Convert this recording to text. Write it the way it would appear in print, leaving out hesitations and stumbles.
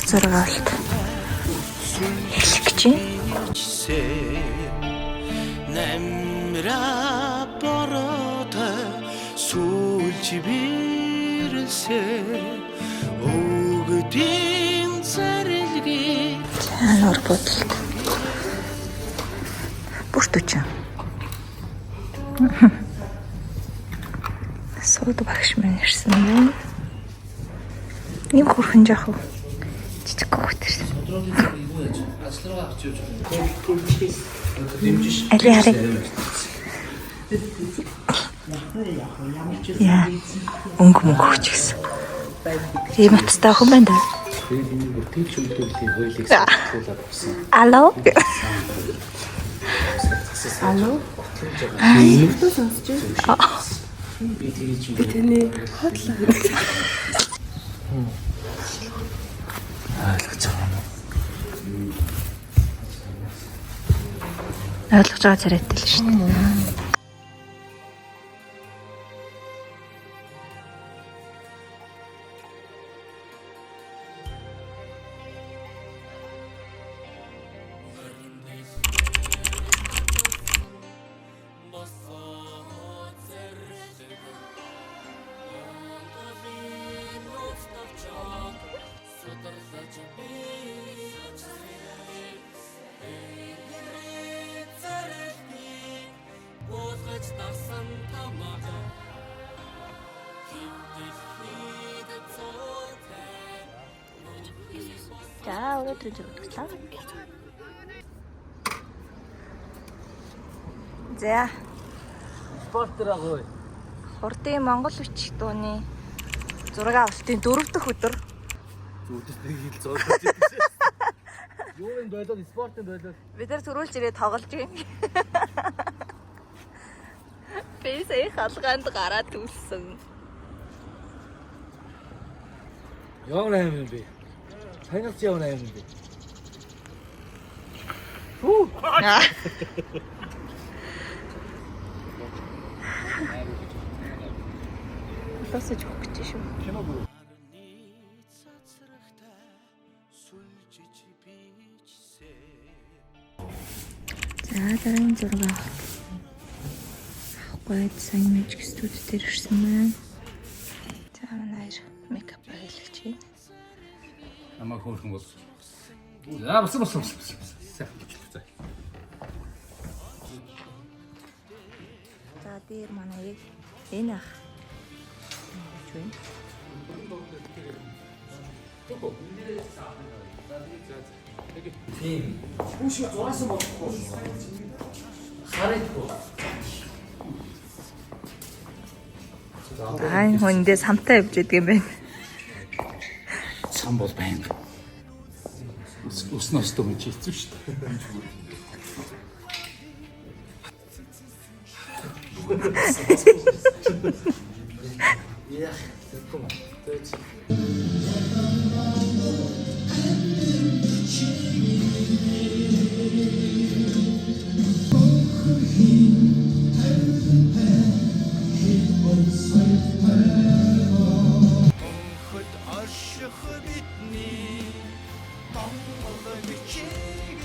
Зураг авалт эхлэх гэж байна. Намра бороотой сүлж бирэлсэ өгдийн зэрлэгийг. За, нуур буудалд. Бүр төчин. Сууд багш маань ирсэн байна. Ийм хөрхэн жоох жижиг хүүхэд ирсэн. Али харъя. Яа. Өнгө мөнгө өгч гисэн. Ийм утастай охин байна да. Тэгээд энэ бүр тэлж үлдээлийн хуулийг сэтгүүлээд авсан. Алло. Алло. Сонсож байна. Би тэгэж юм. Тэний хотлоо. Ойлгож байгаа юм. Ойлгож байгаа царайтай л шүү дээ. За, өнөөдрийн зураг төслөө. За, Спортер агой. хурдын Монгол үчиг дууны зураг авалтын дөрөв дэх өдөр. Зүудээс нэг хил зоолж ирсэн. Юу юм болоод спортын болоод. Бид нар төрүүлж ирээ тоглож байна. Би сая халгаанд гараад түлсэн. Ямар аим юм бэ? Танилч ямар аим юм бэ? Болоосож өгөх гэж шүү. Цацрагтай сүлжиж бичсэ. За, дараагийн зураг авалт. Авахгүй сайн magic studio дээр ирсэн байна. За, манай хоёр мейкап хийлгэж байна. Намайг хөөрхөн бол. За болсон болсон болсон. Сайхан болчих. За. За, дээр манай яг энэ ах ингэж байна. Тийм. Хүүш зураасан болохгүй. Харагдгүй. Аа, энэ хүн дэ самтай явж идэг юм байна. Сам бол байнга. Өснө өстөө хүн чи хэцүү шүү дээ. Яах тэгэхгүй маа. Тэгэж. Хөнхөд орших бидний Монгол бичиг.